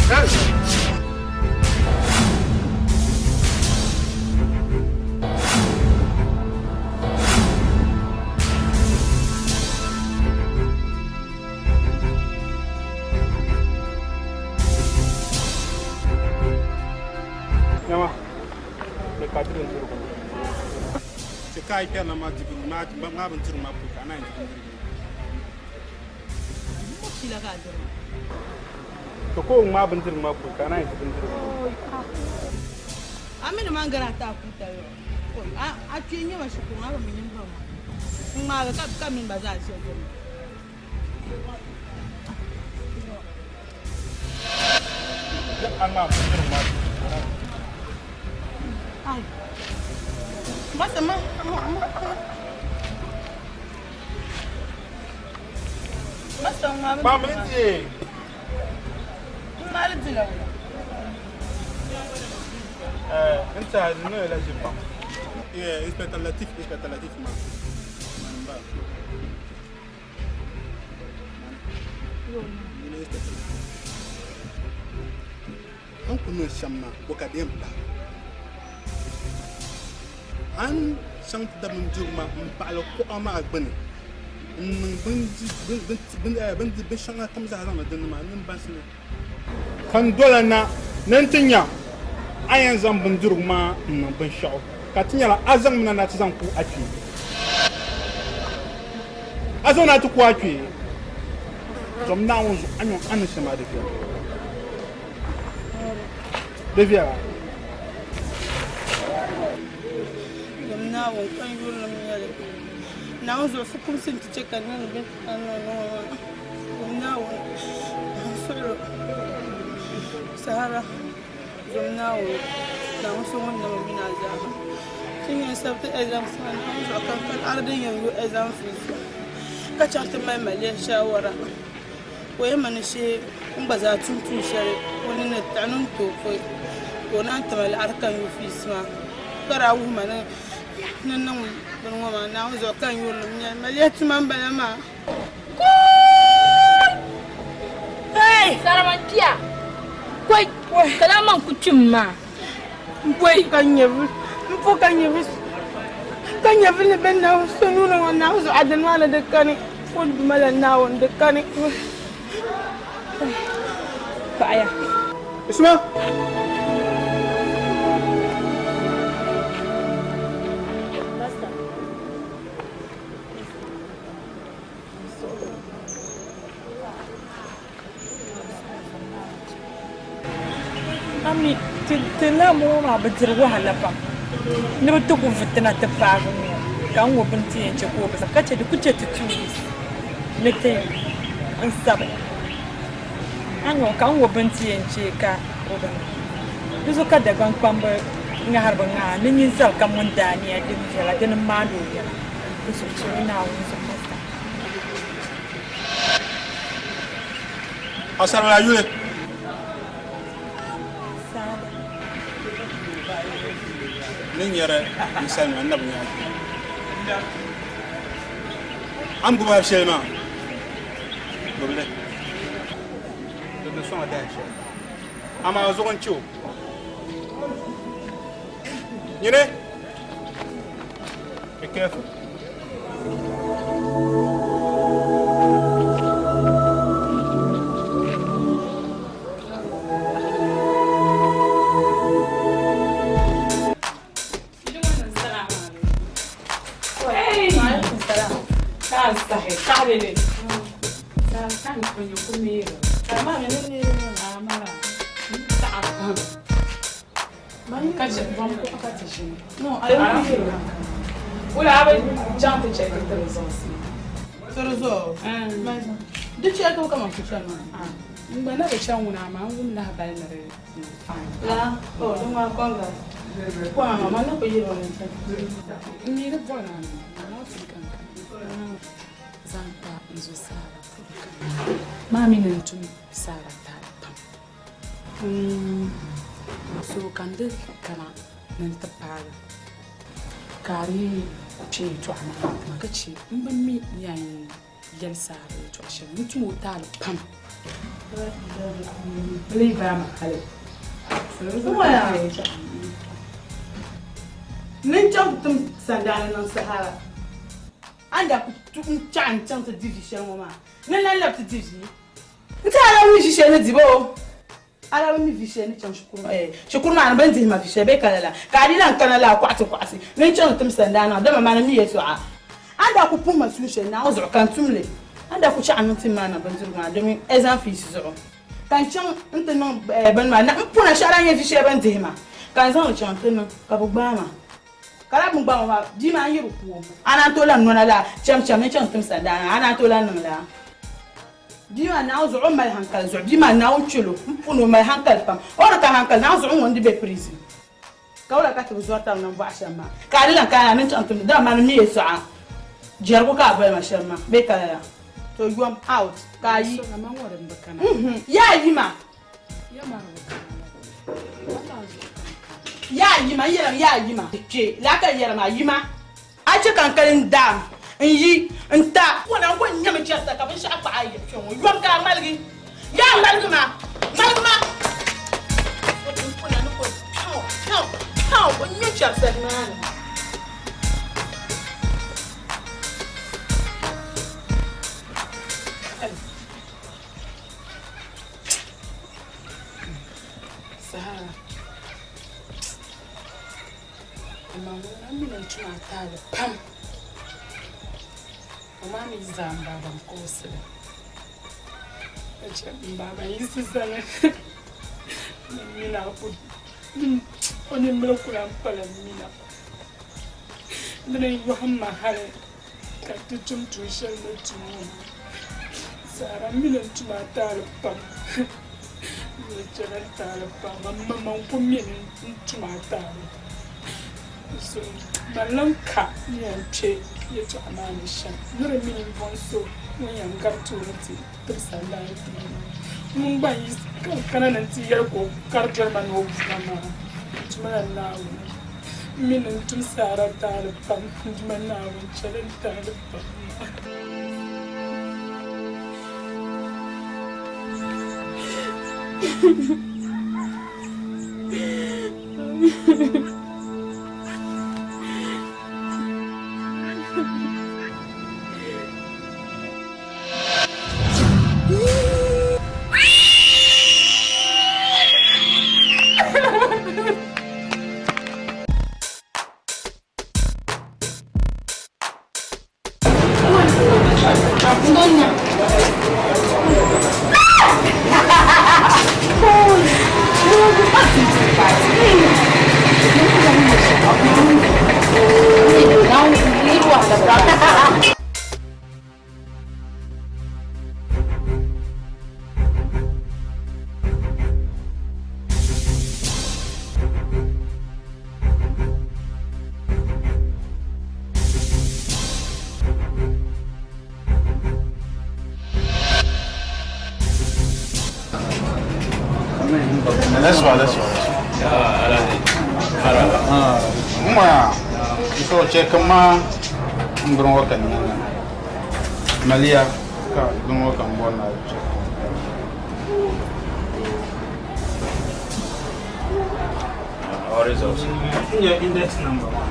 Nyama, ni ka diri bindirigu ŋɔ. Chɛ ka a yi kpɛrina maa di ŋmaai bindirigu maa pɔi ka a naan yi di bindirigu maa. To ka o ŋmaai bindirigu maa pɔi ka a naan yi di bindirigu maa. A mi ni man gari a ti a kuuta yɔ. A kpee n-nyɛ ba shikuru maa, a bi mi nyini ba maa. N ŋmaagi ka mini ba zaa ʒiya diri. Inspector Latif, Inspector Latif ma. A ni kuli niŋ shɛm maa, bɔ ka di yɛn pahi? A ni chaŋ ti da bindirigu maa m-paɣili kuɣa maa gbini n-niŋ binshɛŋa kam zaa zaŋdi din ni maa ni m-baŋsi li. Ka n dola na ni n ti nya a yɛn zaŋ bindirigu maa n-niŋ binshɛɣu, ka ti nyɛla a zaŋmi na ni a ti zaŋ ku a kpee. A zaŋ na ti ku a kpee, zom Naawuni zuɣu a niŋ a ni shɛm maa di viɛla. Di viɛla. Zom Naawuni ka n yurilim nyɛli. Naawuni zuɣu fukumsi nti chɛ ka n niŋdi bɛ ni niŋ ŋɔ maa. Zom Naawuni n suɣilo sahara. Zom Naawuni, Naawuni so ŋun nam a mini a zaa. Ti ni yɛn sabiti exams maa Naawuni zuɣu ka n ka laɣiri din yɛn yo exam fees ka chaŋ ti mali ma lihi shaawara ka o yɛn ma ni shee n gba zaa tum tuun shɛli o ni ni taɣi ni n tooi pɔi ka o naan ti ma laɣiri ka n yo fees maa ka daa wuhi ma ni ni niŋ bini ŋɔ maa Naawuni zuɣu ka n yurilim nyɛli maliya tuma m-bala maa. Kuui! Hey! Sarama kpiya! Koi! Ka daa man ku kpim maa. Koi! Ka nyɛvuli, m po ka nyɛvuli, ka nyɛvuli ni be Naawuni so nuu ni ŋɔ Naawuni zuɣu a dini maa ni di kani, o Duuma la Naawuni di kani. Paɣiya. Isma! Ami ti laamba ŋɔ maa bi diri wahala pam ni bi ti ku vitina ti paagi ŋɔ ka n ŋɔ bini ti yɛn chɛ ka o bi ka chɛ di ku chɛ ti 2 weeks ni ti n sabi a ni ka n ŋɔ bini ti yɛn chɛ ka o bi niŋ di zuɣu ka Dagbaŋ kpamba ŋahiri bi ŋaha ni ninsal kam ŋun daa nia din viɛla dini m-maandi o yɛla. Di zuɣu chɛ o Naawuni zuɣu Masta. Paɣisaribila yuli. Saada. Ni nyari ninsalinima n na bi nya a kpee. A ni gbubi hal shɛli maa, gbubi li. Di ni sɔŋ a dahin shɛli. Amaa zuɣu n-chɛ o. Nyini! Be careful. Di chɛ ka kaman ku chani maa. N gba na bi chaŋ ŋuna amaa n wum lahabali ni di fine. La, oh, di ŋmaa congrats. Kɔŋ, man na ku yiri o ni chani. N mi di bɔri a ni, alaafee ka n kani. Zaŋ kpa n zo Saara polo ka maa mi ni n tum Saara taali pam. So ka n di kana ni n ti paagi ka a di kpe yɛtɔɣa maa ni ti ma ka che m bi mi ni a yɛn yɛli Saara yɛltɔɣa shɛli n tum o taali pam. Ni n chaŋ ti tim sandaani niŋ Sahara, a ni daa ku tu n-chaɣi n-chaŋ ti di vi shɛli ŋɔ maa, ni n lan lab ti di vi. N ti a lahi mi vi shɛli ni dibu o. A daa bi mi vi shɛli ni chaŋ shikuru maa, eh, shikuru maa ni bɛ ni dihi ma vi shɛli bee ka lala, ka a dii lan kana laa kɔɣisi kɔɣisi ni n chaŋ ti tim sandaani maa, dama mani mi yɛltɔɣa. A ni daa ku puhi ma tuun shɛli Naawuni zuɣu ka n tum li, a ni daa ku chaɣi niŋ tim maa niŋ bindirigu maa domin exam fees zuɣu, ka n chaŋ nti niŋ eh, bini maa, n puna shɛhira n-nyɛ vi shɛli bɛ ni dihi ma, ka n zaŋ li chaŋ nti niŋ ka bɛ gbaai ma. Ka laa bini gbaai ma maa, bia maa n yi di ku o, a naan tooi lan nɔna laa cham-cham ni n chaŋ tim sandaani maa, a naan tooi lan niŋ laa. Bia maa Naawuni zuɣu o ni mali hankali zuɣu bia maa Naawuni chɛl o m puni o mali hankali pam o ni ka hankali Naawuni zuɣu ŋun di be prison ka wula ka ti bi zɔri tab niŋ bɔɣu shɛm maa ka a di lan kana ni n chaŋ timdi dama mani mi yɛltɔɣa jɛrigu ka a boli ma shɛm maa bee ka lala to yom out ka a yi yaa yi ma yaa yi ma n yɛrimi yaa yi ma kpe laa ka yɛri maa yi ma A chɛ ka n kali n daam, n yi, n ta. Kona n-ko n-nyami chɛrita ka binshɛɣu kpahi a yiɣi kpe ŋɔ. Yom ka a ŋmaligi. Yaa ŋmaligi ma! Ŋmaligi ma! O ti n-kona ni ko piɛɣu, piɛɣu, piɛɣu o nya chɛrita nimaani. Sahara. Amaa ŋuna mi ni tum a taali pam, o maa mi zaa m baaba n-koosili. Ka chɛ m baaba n-yiɣisi zani ni m mini a ku o nimbila ku lan pala m mina. Dina n-yɔhim ma hali ka ti tum tuun shɛli ni tum ŋɔ maa. Zara m mi ni tum a taali pam. N ni chɛla n taali pam, amaa man ku mi ni n tum a taali. So man lan ka n yɛn kpe yɛtɔɣa maa ni shɛm ni di mi ninvuɣ so ŋun yɛn gari tooni ti tibisa n-daa yi ti ma maa. Ŋun gba n-yi kana ni nti yɛli ka o kari doli ma ni o bu ma maa, n tumila Naawuni. M mi ni n tum Saara taali pam, n Duuma Naawuni, chɛli n taali pam maa. So chɛ ka ma n bini ŋɔ ka n nyɛ maliya ka bini ŋɔ ka n bɔri ni a chɛ. Our results. N nyɛ index number maa.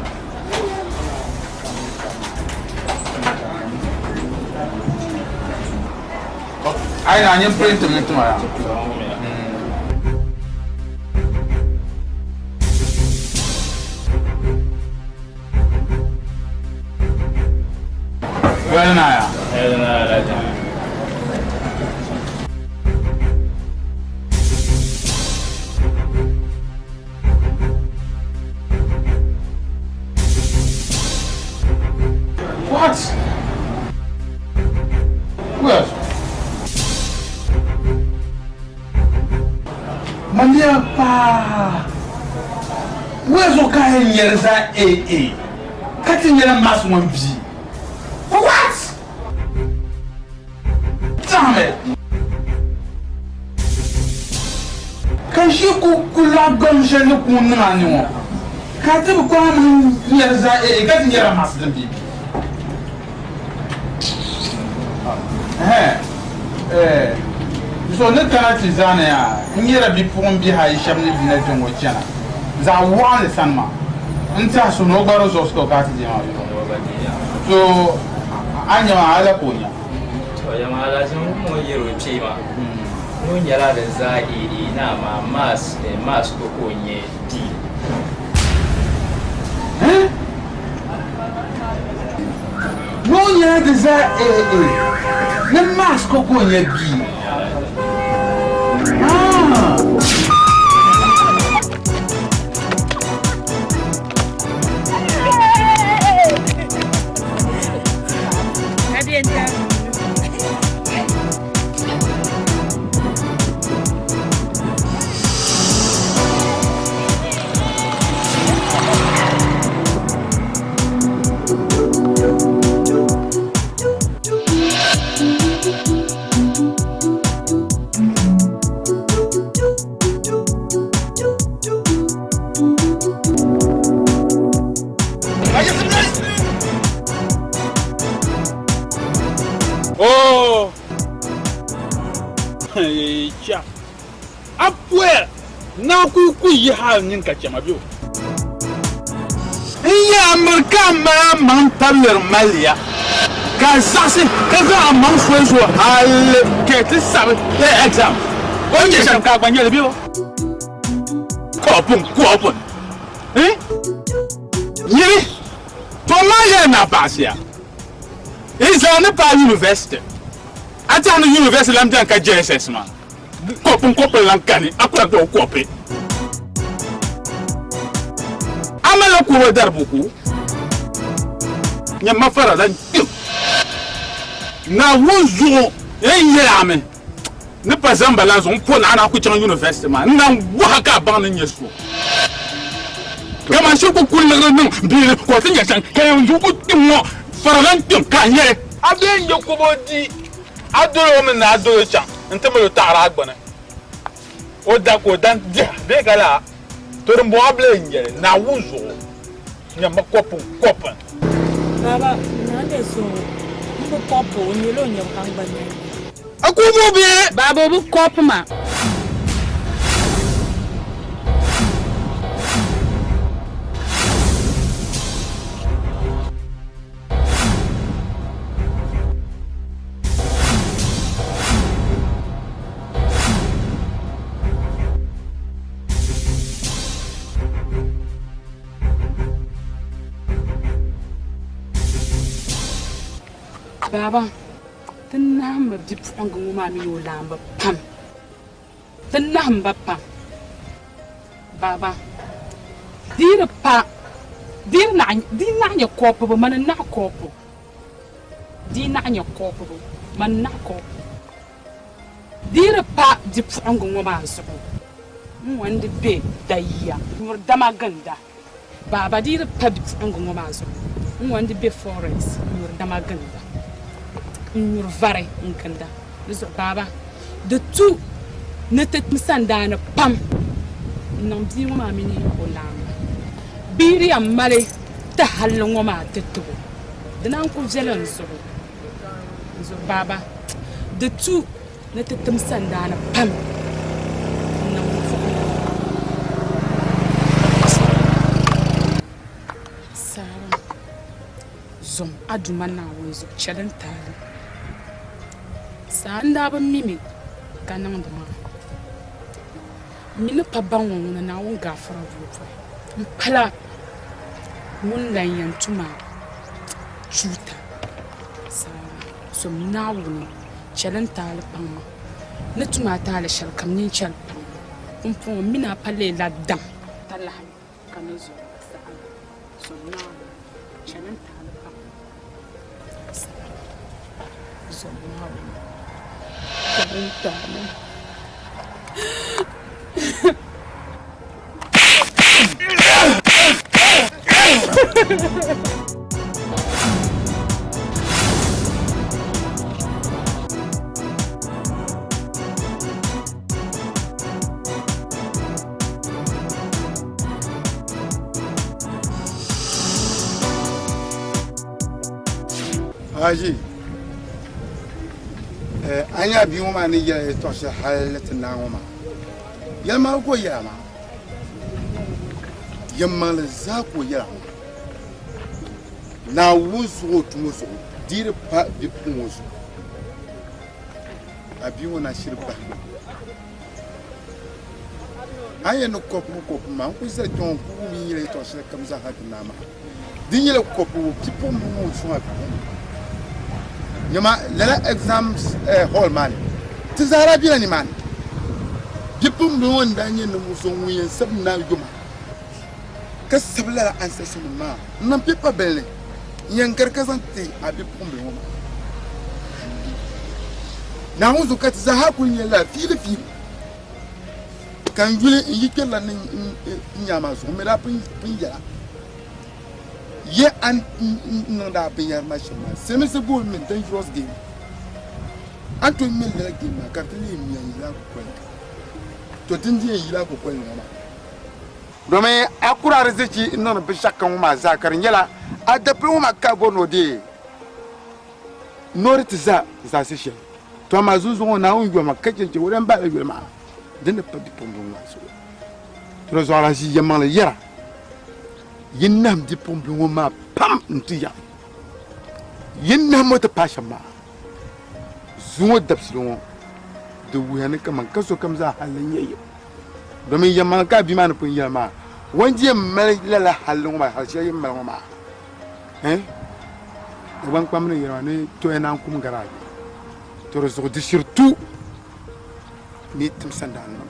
Ai na nyɛ print mi tuma ya. Well na ya. Well na ya. What? Who else? Maliya paa. Where ka yɛn nyɛri zaa AA ka ti nyɛla mass ŋɔ bia. What? Damn it! Ka ʒi ku ku laɣim gam shɛli ni kuun niŋ a ni ŋɔ, ka ti bi kɔŋ a mini nyɛri zaa AA ka ti nyɛra mass din bi bi. Ɛhɛn, so ni kana ti zaani ya, n nyɛla bipuɣimbihi ayi shɛba ni yina kpe ŋɔ chana zaɣ waɣinli sani maa. N tɛhi so ni o gba results ka o kana ti deei maa yɔɔ. So a nya maa, a la ka o nya. To yɛma Alhaji ŋun ŋɔ yɛri o kpee maa ni o nyɛla din zaa AA ni amaa maths maths ko ka o nyɛ B. Hɛn? Ni o nyɛla di zaa AA ni maths ko ka o nyɛ B. Ah! Oh! Cha. A poya naa kuli ku yi hal nyin ka chɛma bɛ o. N yɛ Amirika mali a maŋ tabiliri maliya ka a zaɣisi ka zaŋ a maŋ soli zuɣu hali ka ti sabi exam o ni nyɛ shɛm ka a gba nyɛli bɛ o. Kɔpun kɔpun nyini to maa yɛli ni a baɣisiya n zaŋ ni paai university a tɛhi ni university lan bɛni ka JSS maa. Kɔpu n-kɔpili lan kani, a ku lahi tooi kɔpi. A malila kuruwa dari buku, nyamma fara lan kpim. Naawuni zuɣu n yɛl a mi ni pa zamba lan zuɣu m-po naɣ ni a ku chaŋ university maa, n naan bɔh a ka a baŋ ni n nyɛ so. Kaman shiri ku kuli liɣiri niŋ bia ni ka o ti nya shɛm, ka yɛn zuɣu ku kpim ŋɔ fara lan kpim ka a nya li. A bee n-nyɛ kobo di A dol o mi ni a dol o chaŋ nti mali o taɣiri a gbini, o da ka o dan diha bee ka laa, to dimbɔŋɔ bila n-nyɛ li, Naawuni zuɣu nyamma kɔpin kɔpin. Baba, naa be so m bi kɔpi o, o nyɛla o nyabu ka n gba nya n nyabu. A ku bo bee? Baba, o bi kɔpi ma. Baaba, ti nahimmi bipuɣiŋga ŋɔ maa mini o laamba pam. Ti nahim ba pam. Baaba, di yi di pa, di yi naɣ nyɛ kɔpibu, mani n-naɣ kɔpu. Di yi naɣ nyɛ kɔpibu, mani n-naɣ kɔpu. Di yi di pa bipuɣiŋga ŋɔ maa zuɣu, n ŋɔ n-di be dayiya nyuri dama ginda. Baaba, di yi di pa bipuɣiŋga ŋɔ maa zuɣu, n ŋɔ n-di be forest nyuri dama ginda, n-nyuri vari n-ginda. Di zuɣu baaba, di tu ni ti tim sandaani pam n-niŋ bia ŋɔ maa mini o laamba. Bia di yɛn mali ti halli ŋɔ maa ti tib o, di naan ku viɛli n zuɣu. Di zuɣu baaba, di tu ni ti tim sandaani pam n-niŋ bipuɣiŋga ŋɔ maa. Saara, zom a Duuma Naawuni zuɣu, chɛli n taali. Saa n daa bi mi mi ka niŋdi maa. M mi ni pa baŋ ŋɔ ŋuna Naawuni gaafara boli pɔi. M pala ŋun lan yɛn tum a chuuta. Saara, zom Naawuni, chɛli n taali paŋ ma. N ni tum a taali shɛlikam, nyin chɛli paŋ ma. Pumpɔŋɔ m mi ni a pa leela daŋ talahi ka ni zɔri ba saha la. Zom Naawuni, chɛli n taali paŋ ma. Saara, zom Naawuni, chɛli n taali. Haji. A nya bia ŋɔ maa ni yɛli yɛtɔɣ shɛli hal ni ti naai ŋɔ maa, yɛlimaŋli ka o yɛla maa. Yɛlimaŋli zaa ka o yɛla ŋɔ. Naawuni zuɣu o tumo zuɣu di yi di pa bipuɣiŋ ŋɔ zuɣu, a bia ŋɔ na shiri bahi ma. A ni yɛli ni kɔpu kɔpu maa, n kul zali kpe ŋɔ n-kul wum yi ni yɛli yɛtɔɣ shɛlikam zaa hal ti naai maa. Di nyɛla kɔpu bipuɣimbila ŋɔ n-sɔŋ a bipuɣimbila. Nyama lala exams hall maa ni, ti zaa daa bela nimaani. Bipuɣimbila ŋɔ n-daa nyɛ ninvuɣ so ŋun yɛn sabi naai yoma ka sabi lala answers nim maa n-niŋ pipa bili ni n-yɛn gari ka zaŋ ti a bipuɣimbila ŋɔ maa. Naawuni zuɣu ka ti zaa ha kul nyɛ lala fiilifiili. Ka n yuli n yi kpɛrila ni n nya maa zuɣu, m mi daa pun yɛla, Ye a ni niŋdi a binyɛra maa shɛm maa, silimiinsi booni mi dangerous game. A ni tooi ŋmɛ lala game maa ka di ti leei mia n-yili a kukoli ni. To din di yɛn yili a kukoli ni ŋɔ maa. Domi a kuri arizichi n-niŋdi binshɛɣukam ŋɔ maa zaa ka di nyɛla a dapuli ŋɔ maa ka a bɔri ni o deei ni o di ti za zaasi shɛli. To amaa zunzuŋɔ Naawuni yoma ka chɛ o dan bahila yuli maa din ni pa bipuɣimbila ŋɔ maa zuɣu. To di zuɣu alahichi yɛlimaŋli yɛra, Yi nahim bipuɣimbila ŋɔ maa pam nti ya. Yi nahim o ti paai shɛm maa, zuŋɔ dabisili ŋɔ di wuhiya ni kaman ka sokam zaa halli n-nyɛ yim. Domin yɛlimaŋli ka a bia maa ni pun yɛli maa, o ni di yɛn mali lala halli ŋɔ maa, hal shɛli yɛn mali ŋɔ maa. Eh? Dagbaŋ kpamba ni yɛli maa ni toya naan kum gari a bia. To di zuɣu di shiri tu ni tim sandaani niŋ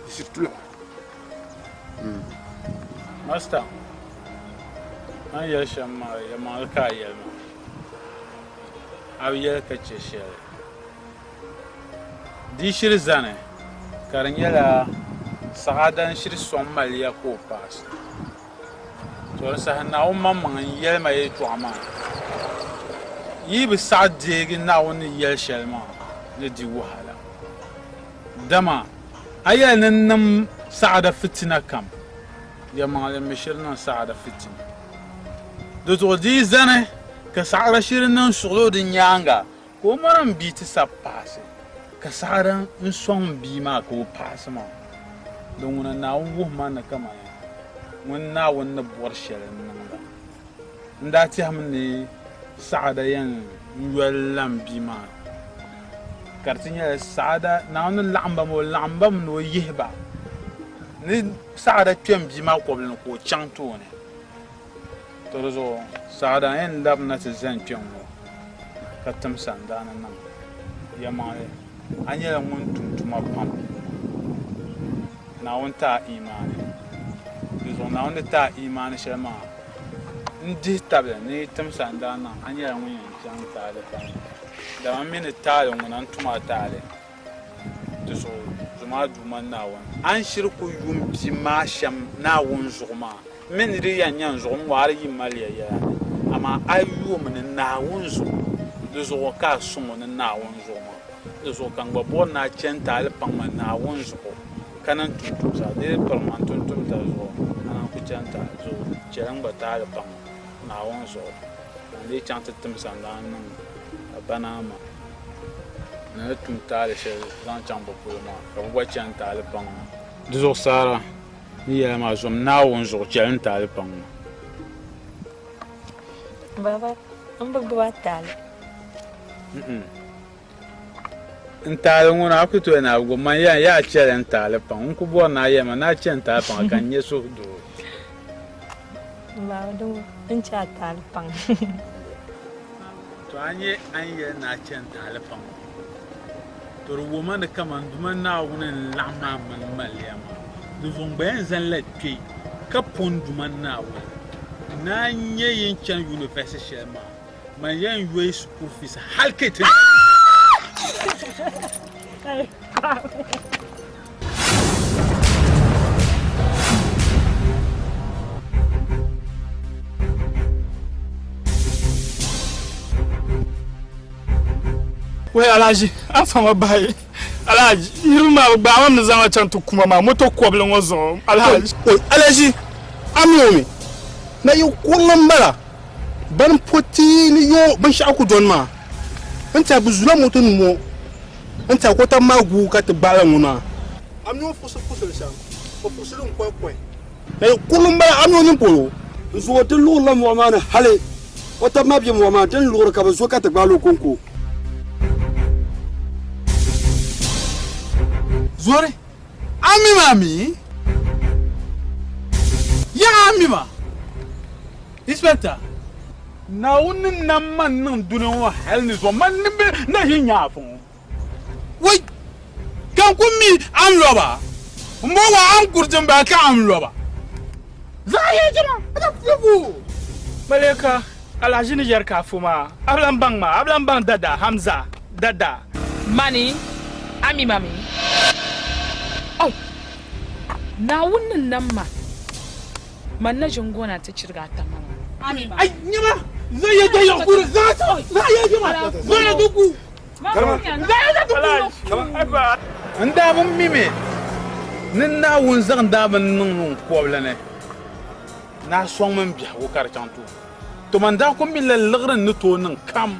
di shiri tu lala. Master, a ni yɛli shɛm maa yɛlimaŋli ka a yɛli maa. A bi yɛli ka chɛ shɛli. Di shiri zani ka di nyɛla saɣada n-shiri sɔŋ maliya ka o paasi. To di saha Naawuni maŋmaŋ n-yɛli ma yɛltɔɣa maa, Yi yi bi saɣi deegi Naawuni ni yɛli shɛli maa ni di wahala. Dama a yɛli ni n niŋ saɣada fitina kam, yɛlimaŋli m mi shiri niŋ saɣada fitina. Di zuɣu di yi zani ka saɣada shiri niŋ suɣilo di nyaaŋa, Ka o mɔri m bia ti sabi paasi, ka saɣiri n sɔŋ m bia maa ka o paasi maa. Din ŋuna Naawuni wuhi ma ni kamani ŋun Naawuni ni bɔri shɛli n niŋda. N daa tɛhimi ni saɣada yɛn yoli la m bia maa, ka di ti nyɛla saɣada Naawuni ni laɣim ba maa, o laɣim ba mi ni o yihi ba ni saɣada kpe m bia maa kɔbili ni ka o chaŋ tooni. To di zuɣu saɣada yɛn labina ti zani kpɛŋŋo ka tim sandaani niŋ. Yɛlimaŋli, a nyɛla ŋun tum tuma pam. Naawuni ti a imaani. Di zuɣu Naawuni ni ti a imaani shɛli maa, n dihi tabili ni yi tim sandaani niŋ, a nyɛla ŋun yɛn chaŋ taali pam. Dama m mi ni taali ŋuna n-tum a taali. Di zuɣu Zoma Duuma Naawuni, a ni shiri ku yu m bia maa shɛm Naawuni zuɣu maa, m mi ni di yɛn nyɛ n zuɣu n-ŋmaari yi maliya yɛla ni, amaa a yoomi ni Naawuni zuɣu, di zuɣu ka a sɔŋ o ni Naawuni zuɣu maa. Di zuɣu ka n gba bɔri ni a chani ti a li paŋ ma Naawuni zuɣu, ka niŋ tumtumsa, di yi piri ma n tumtumtali zuɣu, a naan ku chani ti a zuɣu, chɛli n gba ti a li paŋ ma Naawuni zuɣu, ka n lee chaŋ ti tim sandaani niŋ a ba naa ma. Ni ni tum taali shɛli zaŋ chaŋ bɛ polo maa, ka bɛ gba chani taali paŋ ma. Di zuɣu Saara ni yɛli maa, Zom Naawuni zuɣu, chɛli n taali paŋ ma. Baba, m bi gbibi a taali. Mm-mm. N taali ŋuna a ku tooi ni a bi gbibi man yɛli yaa chɛli n taali paŋ. N ku bɔri ni a yɛli ma ni a chɛ n taali paŋ ka n nya suhudoo. Baba, di n chɛ a taali paŋ. To a nya a ni yɛli ni a chɛ n taali paŋ ŋɔ? To di wuhi ma ni kaman Duuma Naawuni n-laɣim a mini maliya maa. Di zuɣu n gba yɛn zani la kpe ka po n Duuma Naawuni ni a nya yi ni chani university shɛli maa, man yɛn yooi shikuru fees hal ka yi ti Wai Alhaji, a fama bahi. Alhaji, niriba maa bi gbaai ma mi zaŋ ma chaŋ ti kuma maa moto kɔbili ŋɔ zuɣu. Alhaji. Oi, Alhaji, a mi o mi? Na yi kurili m-bala. Bani po ti ni yo binshɛɣu ku dɔni maa. N tɛha bɛ zula moto nim ŋɔ n tɛha ka o taba maa guui ka ti gbaɣila ŋuna. A mi o fuɣisi fuɣisili shɛm, o fuɣisili n kɔhi kɔhi. Nayi kurili m-bala a mi o nini polo. N zuɣu ti luɣirila mɔɣu maa ni hali o taba maa be mɔɣu maa ni ti ni luɣiri ka bɛ zo ka ti gbaali o kɔŋko. Zori, a mi ma mi? Yaɣa a mi ma? Inspector, Naawuni ni nam ma niŋ dunia ŋɔ hali ni zuɣu man ni na ʒi nya afa ŋɔ. Wai! Ka n ku mi a ni lɔba? M bɔŋɔ a ni kuriti m-bahi ka a ni lɔba? Zaɣ yɛltɔɣa, a ka fuligu! Maleka, Alhaji ni yɛri ka a fo maa, a bi lan baŋ ma, a bi lan baŋ dada, Hamza, dada. Mani, a mi ma mi? Oh! Naawuni ni nam ma, man na ʒi n-goona nti chirigi a tamaŋ. Ai, nyama, zan iya ta yankuri, za ta, za iya jima, zo na duku. N daa bi mimi ni Naawuni zaŋ daa bi niŋ ni n kɔbili ni ni a sɔŋ mi m biɛhigu ka di chaŋ tooni. To man daa kul mila liɣiri n ni tooi niŋ kam,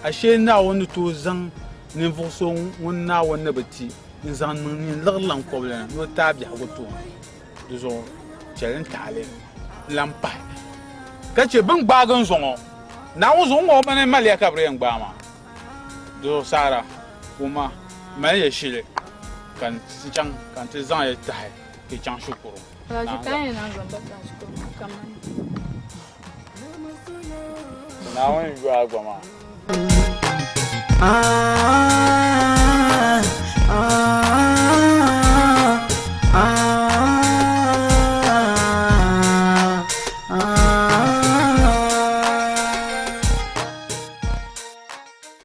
ashee Naawuni ni tooi zaŋ ninvuɣ so ŋun Naawuni ni bi ti n-zaŋ niŋ nyin liɣiri la n kɔbili ni ni o ti a biɛhigu tooni. Di zuɣu chɛli n taɣili n-lan pahi ka chɛ bɛ ni gbaagi n zuŋɔ. Naawuni zuɣu ŋ-ŋɔ mini maliya ka bɛ di yɛn gbaai maa. Di zuɣu Saara, wumma, mali ya shili ka n ti chaŋ ka n ti zaŋ ya tahi ka yi chaŋ shikuru. Naawuni yu a gba maa.